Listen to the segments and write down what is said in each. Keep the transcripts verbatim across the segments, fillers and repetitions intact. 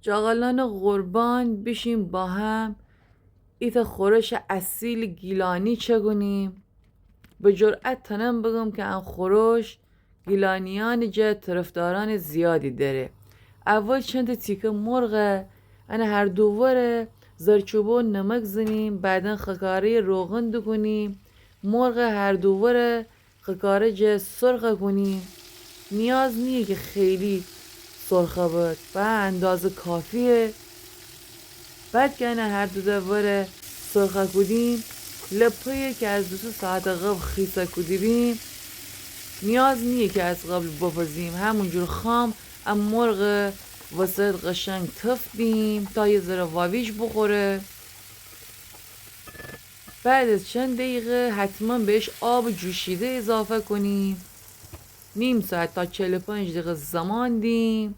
جاغلان قربان بیشیم با هم ایتأ خورش اصیل گیلانی چکونیم. به جرأت تنم بگم که ان خورش گیلانیأنٚ جا طرفدارأنٚ زیادی دره. اول چند تیکه مرغ انه هر دو وره زرچوبه و نمک زنیم، بعداً خکاره‌یٚ روغن دوکونیم. مرغ هر دو وره خکاره جا سرخ کونیم. نیاز نییه که خیلی سرخ بد، به اندازه کافیه. بعد که انه هر دو وره سرخ کودیم، لپه‌یی که از دو سه ساعت قبل خیس کوده‌بیم، نیاز نییه که از قبل بپزیم، همونجور خام ا مرغ وسط قشنگ تفت بیم تا یه ذره واویج بخوره. بعد از چند دقیقه حتماً بهش آب جوشیده اضافه کنیم. نیم ساعت تا چهل و پنج دقیقه زمان دیم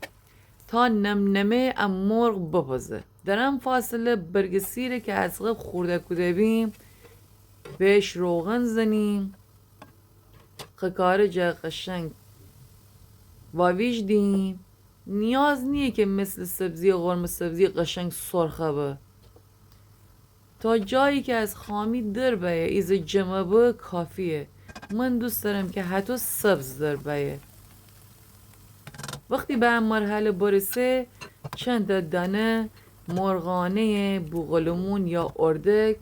تا نم‌نمه ا مرغ بپزه. در ان فاصله برگ سیره که از قبل خورده کوده‌بیم بهش روغن زنیم، خکاره جا قشنگ واویج دیم. نیاز نییه که مثل سبزی قرمه سبزی قشنگ سرخ به. تا جایی که از خامی در بیه، ایزه جمه به کافیه. من دوست دارم که هتو سبز در بیه. وختی به ا مرحله برسه، چند تا دانه مرغانه‌یٚ بوغلمون یا اردک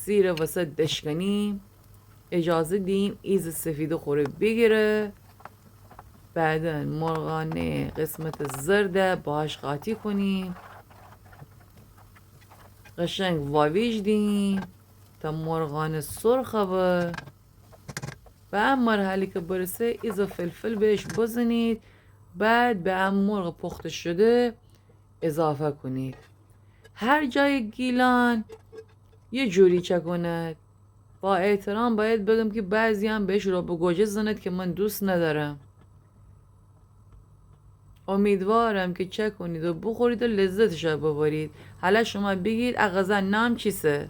سیرٚ وسط دشکنیم. اجازه دیم ایزه سفیده خوره بیگیره. بعداً مرغانه‌یٚ قسمت زرده باهاش قاطی کنیم. قشنگ واویج دیم تا مرغانه سرخ به. به ا مرحله که برسه، ایزه فلفل بهش بزنید. بعد به ا مرغ پخته شده اضافه کنید. هر جای گیلان یه جوری چکوند. با احترام باید بگم که بعضیان بهش رب گوجه زند که من دوست ندارم. امیدوارم که چکونید و بخورید و لذتش ببرید. حالا شما بیگید ا غذا نام چیسه؟